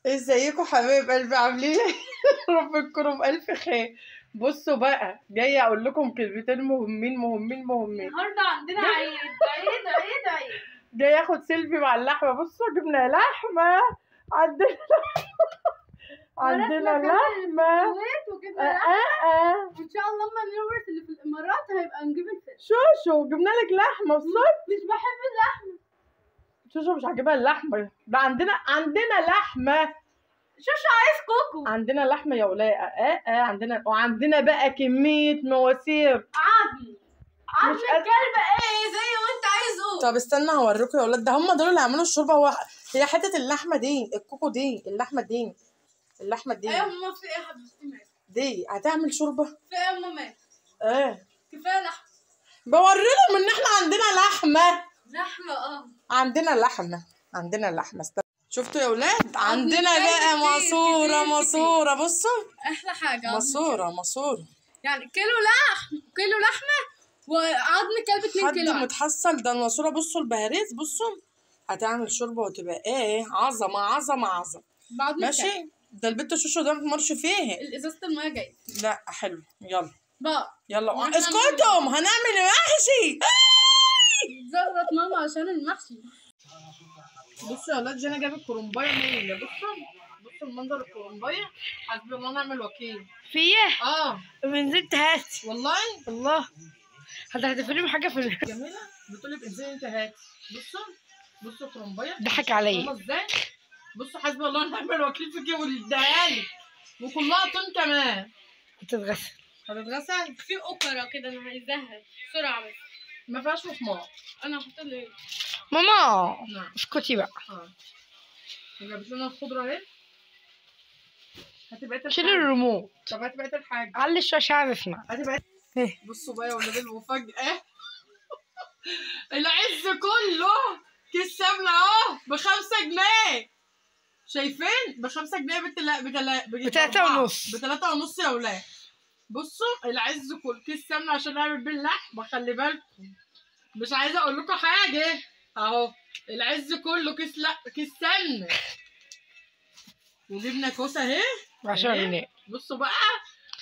ازيكم حبايب قلبي، عاملين ايه؟ رب تكونوا بألف خير. بصوا بقى، جاية اقول لكم كلمتين مهمين مهمين مهمين. النهارده عندنا عيد عيد عيد عيد. جاية اخد سيلفي مع اللحمة. بصوا جبنا لحمه، عندنا عندنا لحمه وجبنا لحمه، وان شاء الله اما نورث اللي في الامارات هيبقى نجيب الفيش. شوشو جبنا لك لحمه. بصوا مش بحب اللحمة. شوشو مش عاجبها اللحمة. ده عندنا لحمه. شوشو عايز كوكو. عندنا لحمه يا ولاء. عندنا، وعندنا بقى كمية مواسير. عظم الكلب ايه زي ما انت عايزه. طب استنى هوريكم يا ولاد، ده هم دول اللي عملوا الشوربة. هو هي حتة اللحمة دي، الكوكو دي، اللحمة دي، اللحمة دي. ايوه ماما، في ايه يا حبيبتي؟ مات دي هتعمل شوربة. في ايه يا ماما؟ مات ايه؟ كفاية لحمه. بوري لهم ان احنا عندنا لحمه. لحمه عندنا لحمه، عندنا لحمه. شفتوا يا ولاد؟ عندنا بقى ماسوره ماسوره. بصوا احلى حاجة، ماسوره ماسوره. يعني كيلو لحم، كيلو لحمه وعظم كلب 2 كيلو. حد متحصل ده الماسورة. بصوا البهاريز، بصوا هتعمل شوربة وتبقى ايه، عظمه عظمه عظمه. ماشي. ده البت شوشو ده ما فيه. ازازة المية جاية. لا حلو، يلا بقى يلا اسكتوا، هنعمل محشي. زغرت ماما عشان المحشي. بصوا يا ولاد، جانا جابت كرنبايه مايلة. بصوا بصوا المنظر، الكرنبايه حسبي الله ونعم الوكيل. في ايه؟ ونزلت هاتي والله. الله، هتحدفلي حاجة في جميلة. بتقولي انزلي انت هاتي. بصوا بصوا الكرنبايه ضحك عليا ازاي. بصوا حسبي الله ونعم الوكيل فيكي واديها لك، وكلها طن كمان. هتتغسل هتتغسل. في اوكره كده انا عايزاها بسرعة، بس ما فيهاش مسمار. انا هحط لك ماما. اسكتي بقى. جابت لنا الخضرة اهي. هاتي بقية الحاجة. شيل الريموت. طب هاتي بقية الحاجة. علي الشاشة عايز اسمع. هاتي بقية. بصوا بقى يا ولاد المفاجاة. العز كله كيس سمنه اهو ب5 جنيه. شايفين؟ ب5 جنيه. ب3.5. ب3.5 يا ولاد. بصوا العز كله كيس سمنه عشان نعمل بيه اللحمة. خلي بالكم، مش عايزه اقول لكم حاجة اهو. العز كله كيس، لا كيس سمنه. وجبنا كوسة اهي 10 جنيه. بصوا بقى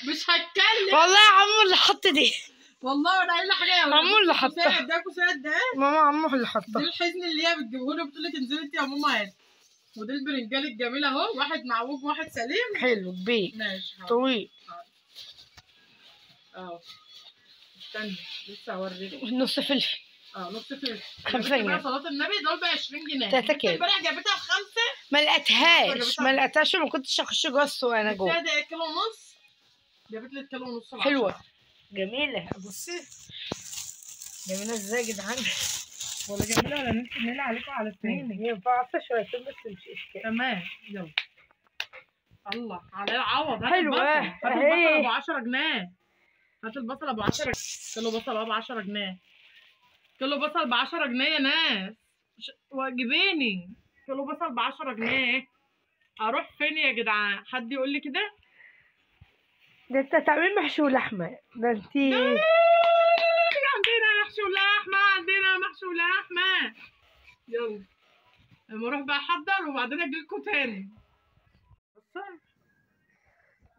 مش هتكلم والله. يا عمو اللي حط دي، والله انا قايله حاجة يا ولاد. عمو اللي حطها ده كوسة ده ماما، عمو اللي حطها. دي الحزن اللي هي بتجيبه لي، بتقول لك انزلي انت يا ماما هاتي. وده البرنجال الجميل اهو، واحد معوج وواحد سليم. حلو كبير ماشي طويل اهو. استني لسه هوريكم. نص فلفل. نص فلفل 5 جنيه. صلاة النبي دول ب 20 جنيه. 3 كيلو. امبارح جابتها ب5. ما لقيتهاش، ما لقيتهاش، وما كنتش اخش جوه السوق انا جوه. ده كيلو ونص. جابت لي كيلو ونص. حلوة جميلة. بصي جميلة ازاي يا جدعان. ولا جميلة ولا نمشي عليكم على اثنين. هي بعصا شويتين بس مش اشكال. تمام يلا. الله على العوض. حلوة هات البصل ابو 10 جنيه. هات البصل ابو 10. كيلو بصل ب 10 جنيه. كيلو بصل ب 10 جنيه يا ناس. واجبيني كيلو بصل ب 10 جنيه. اروح فين يا جدعان؟ حد يقول لي كده. ده انت تعمل محشي ولحمه. ده انت عندنا محشي ولحمه، عندنا محشي ولحمه. يلا اما اروح بقى احضر وبعدين اجي لكم تاني.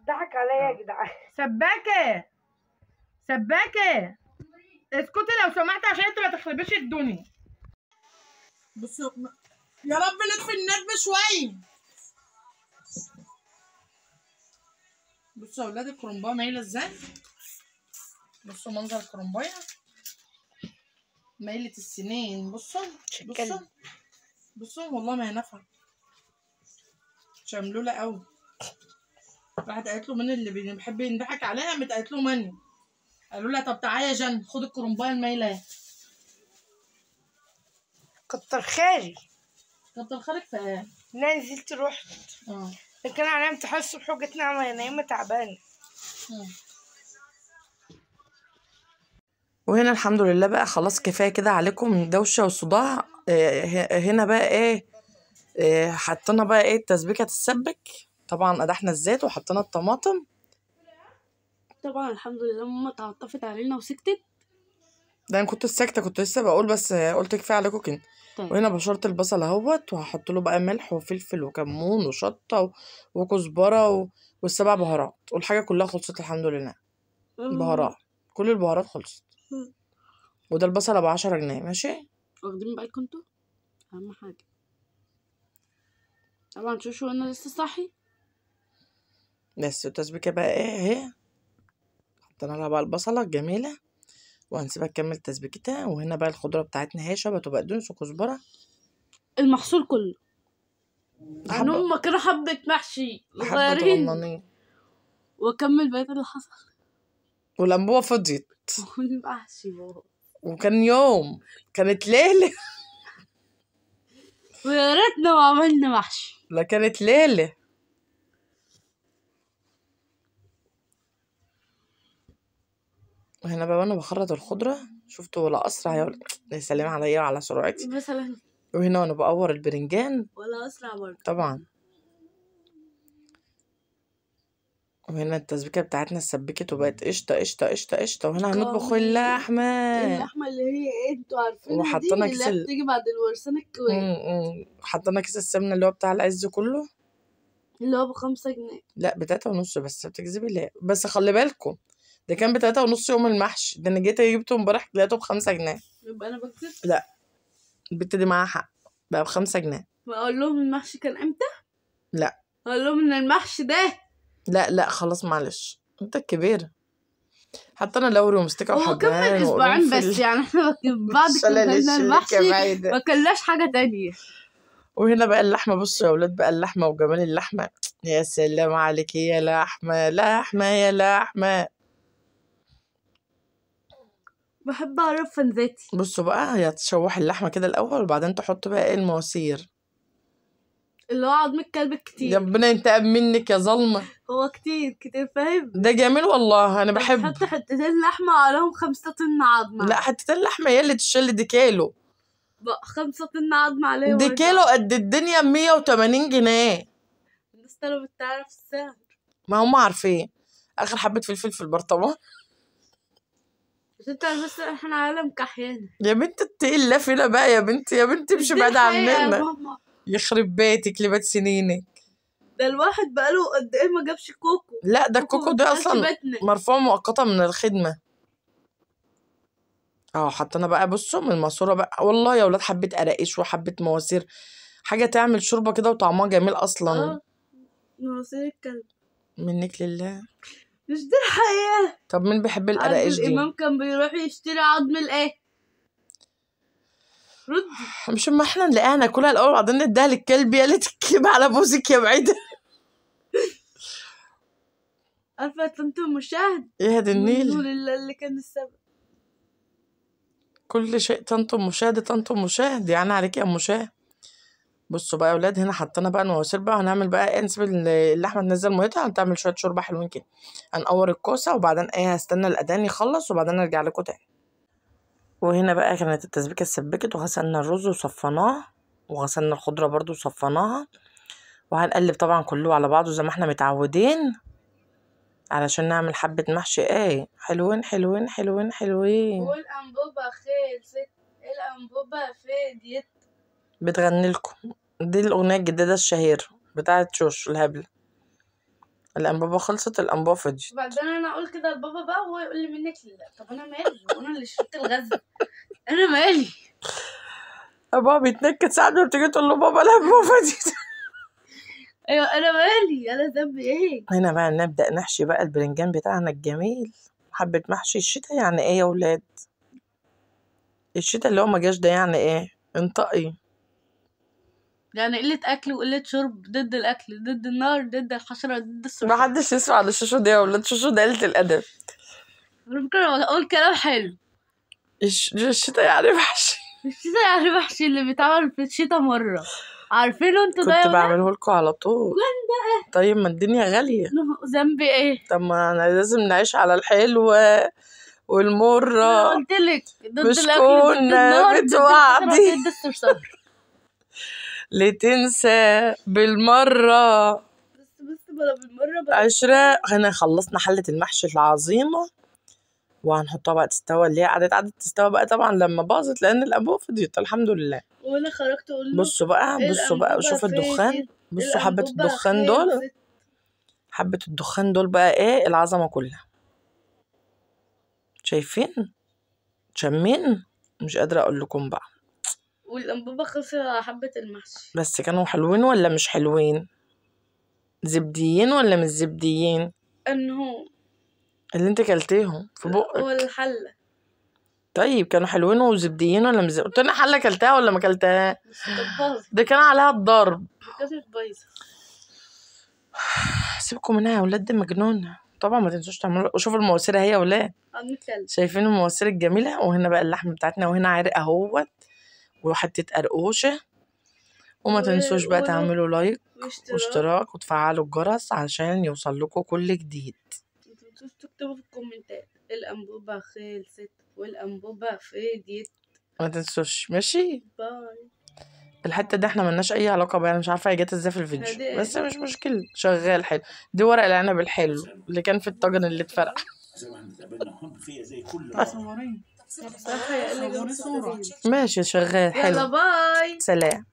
ضحك عليا يا جدعان. سباكه سباكه اسكتي لو سمحتي عشان انت ما تخربيش الدنيا. بصوا يا رب نطفي النار شوية. بصوا يا ولاد الكرنبايه مايلة ازاي. بصوا منظر الكرنبايه مايلة السنين. بصوا بصوا بصوا والله ما هي نافعة، شملوله قوي. راحت قالت له مين اللي بيحب يضحك عليها، قامت قالت له مني. قالوا لها طب تعالى يا جن خد الكرنبايه المايله. كتر خيري. كتر خيرك في ايه؟ انا نزلت رحت كان عليا امتحان الصبح وجيت نايمة نايمة تعبانة. وهنا الحمد لله بقى خلاص كفاية كده عليكم دوشه وصداع. هنا بقى ايه، حطينا بقى ايه التسبيكه تتسبك. طبعا قدحنا الزيت وحطينا الطماطم. طبعا الحمد لله ماما تعاطفت علينا وسكتت. ده انا كنت ساكته، كنت لسه بقول، بس قلت كفاية عليكم كده. طيب. وهنا بشرت البصل اهوت، وهحط له بقى ملح وفلفل وكمون وشطه وكزبره والسبع بهارات، والحاجة كلها خلصت الحمد لله. بهارات، كل البهارات خلصت. وده البصله ب 10 جنيه. ماشي، واخدين بالكم انتوا؟ اهم حاجة طبعا. شوشو انا لسه صاحي بس. التسبيكه بقى ايه اهي، حطينا لها بقى البصله الجميلة وهنسيبها تكمل تسبيكتها. وهنا بقى الخضرة بتاعتنا اهي، شبت وبقدونس وكزبره، المحصول كله. يعني هما كانوا حبه محشي صغيرين. واكمل بقية اللي حصل، والانبوبه فضيت والمحشي بابا، وكان يوم، كانت ليلة. ويا ريتنا ما عملنا محشي، لا كانت ليلة. وهنا بقى وانا بخرط الخضرة، شفتوا ولا اسرع يا ولد، يا سلام عليا وعلى سرعتي مثلا. وهنا وانا بقور البرنجان، ولا اسرع برضه طبعا. وهنا التسبيكه بتاعتنا اتسبكت وبقت قشطه قشطه قشطه قشطه. وهنا هنطبخ اللحمة، اللحمة اللي هي ايه انتوا عارفينها، وحطينا دي كيس اللي بتيجي بعد الورسان الكويت. حطينا كيس السمنة اللي هو بتاع العز كله، اللي هو ب5 جنيه. لا ب3.5 بس. بتكذبي ليه؟ بس خلي بالكم ده كان ب3.5 يوم المحشي ده، انا جيت جبته امبارح لقيته ب5 جنيه. يبقى انا بكذب؟ لا البت دي معاها حق، بقى ب5 جنيه. واقول لهم المحشي كان امتى؟ لا اقول لهم ان المحشي ده لا لا خلاص معلش انت الكبير. حتى انا لوري ومستكه وحبهان. هو كمل اسبوعين بس يعني، احنا بعد كلنا المحشي ما كلناش حاجة تانية. وهنا بقى اللحمة، بصوا يا ولاد بقى اللحمة وجمال اللحمة، يا سلام عليك يا لحمه، لحمه يا لحمه. بحب اعرف فنزاتي. بصوا بقى، هي تشوح اللحمة كده الاول، وبعدين تحط بقى ايه المواسير اللي هو عظم الكلب كتير. ربنا ينتقم منك يا ظلمه. هو كتير كتير فاهم. ده جميل والله، انا بحب. تحط حتتين لحمه عليهم 5 طن عظمه. لا حتتين لحمه هي اللي تشيل، دي كيلو. 5 طن عظمه عليهم، دي كيلو قد الدنيا 180 جنيه. الناس طلبت تعرف السعر، ما هم عارفين. اخر حبه فلفل في البرطمان. بس انت بس احنا عالم كحيانه يا بنت، اتقي الله فينا بقى يا بنتي، يا بنتي امشي بعيد عننا. يخرب بيتك لبات سنينك. ده الواحد بقاله قد ايه ما جابش كوكو. لا ده الكوكو ده اصلا مرفوع مؤقتا من الخدمة. اه حطينا بقى بصوا من الماسورة بقى. والله يا ولاد حبه قراقيش وحبه مواسير، حاجة تعمل شوربة كده وطعمها جميل اصلا. مواسير الكلب منك لله، مش دي الحقيقة. طب مين بيحب القراقيش دي؟ الامام كان بيروح يشتري عظم الايه؟ رد. مش اما احنا نلاقيها ناكلها الاول وبعدين نديها للكلب. يا ليت الكلب على بوزك يا بعيدة. عارفه يا طنط مشاهد؟ ايه هاد النيل اللي كان السبب كل شيء. طنط مشاهد، طنط مشاهد، يعني عليك يا مشاهد. بصوا بقى يا ولاد، هنا حطينا بقى المواسير بقى. هنعمل بقى ايه، نسيب اللحمة تنزل ميتها، هنعمل شوية شوربة حلوين كده. هنقور الكوسه وبعدين ايه، هستنى الاذان يخلص وبعدين ارجع لكم تاني. وهنا بقى كانت التسبيكه اتسبكت، وغسلنا الرز وصفناه، وغسلنا الخضرة برضو وصفناها، وهنقلب طبعا كله على بعضه زي ما احنا متعودين علشان نعمل حبه محشي ايه حلوين حلوين حلوين حلوين. والانبوبه خلصت، الانبوبة فديت. بتغني لكم دي الاغنية الجديدة الشهيرة بتاعه شوش الهبلة. الانبوبة خلصت، الانبوبة فضيت. بعدين انا اقول كده لبابا بقى وهو يقول لي منك لله. طب انا مالي، وانا اللي شربت الغاز، انا مالي. بابا بيتنكد ساعات ما بتيجي تقول له بابا الانبوبة فضيت. ايوه انا مالي، انا ذنبي ايه؟ هنا بقى نبدا نحشي بقى البرنجان بتاعنا الجميل. حبه محشي الشتاء يعني ايه يا ولاد؟ الشتاء اللي هو ما جاش ده يعني ايه؟ انطقي. يعني قلة أكل وقلة شرب، ضد الأكل، ضد النار، ضد الحشرة، ضد السرطان. محدش يسمع على الشوشو ده يا ولاد، شوشو ده قلة الأدب. على فكرة أقول كلام حلو. الشتا يعني محشي. الشتا يعني محشي اللي بيتعمل في الشتا مرة، عارفينه انتوا ده؟ كنت بعمله لكم على طول. وين بقى؟ طيب ما الدنيا غالية. ذنبي ايه؟ طب ما أنا لازم نعيش على الحلو والمرة. قلت لك ضد مش الاكل ضد كنا النار ضد الحشرة بتوعدي ضد الصرصار. لتنسى بالمرة. بس بلا بالمرة بلا. عشرة. هنا خلصنا حلة المحشي العظيمة، وهنحطها بقى تستوى، اللي هي قعدت تستوى بقى طبعا لما باظت لان الانبوبة فضيت الحمد لله. وانا خرجت اقول له بصوا بقى، بصوا بقى، الأنبوبة وشوفوا الدخان، فضيت، بصوا حبة الأنبوبة الدخان دول، خلصت. حبة الدخان دول بقى ايه العظمة كلها. شايفين؟ شمين؟ مش قادرة اقول لكم بقى. والأنبوبة خلصت على حبة المحشي. بس كانوا حلوين ولا مش حلوين؟ زبديين ولا مش زبديين؟ انه اللي انت كلتيهم في بقك. هو الحلة. طيب كانوا حلوين وزبديين ولا مش زبديين؟ قلت لنا حلة كلتها ولا ما كلتها؟ بس كانت باظت، ده كان عليها الضرب. كانت بايظة. سيبكم منها يا ولاد، دي مجنونة. طبعا ما تنسوش تعملوا، وشوفوا المواسير اهي يا ولاد، عم كلب. شايفين المواسير الجميلة؟ وهنا بقى اللحم بتاعتنا، وهنا عرق اهوت، وحتة قرقوشة. وما تنسوش بقى تعملوا like واشتراك واشتراك وتفعلوا الجرس عشان يوصل لكم كل جديد. ما تنسوش تكتبوا في الكومنتات الأنبوبة خلصت والأنبوبة فضيت. ما تنسوش، ماشي؟ bye. الحتة دي احنا ملناش اي علاقة بيها، انا مش عارفه هي جت ازاي في الفيديو، هدي بس مش مشكلة، شغال حلو. دي ورق العنب الحلو اللي كان في الطاجن اللي اتفرق. زي ما احنا اتقابلنا هون فيها زي كل مرة. صوري بصراحة يا قلبي صوري صورة. ماشي، شغال يلا حلو. باي. سلام.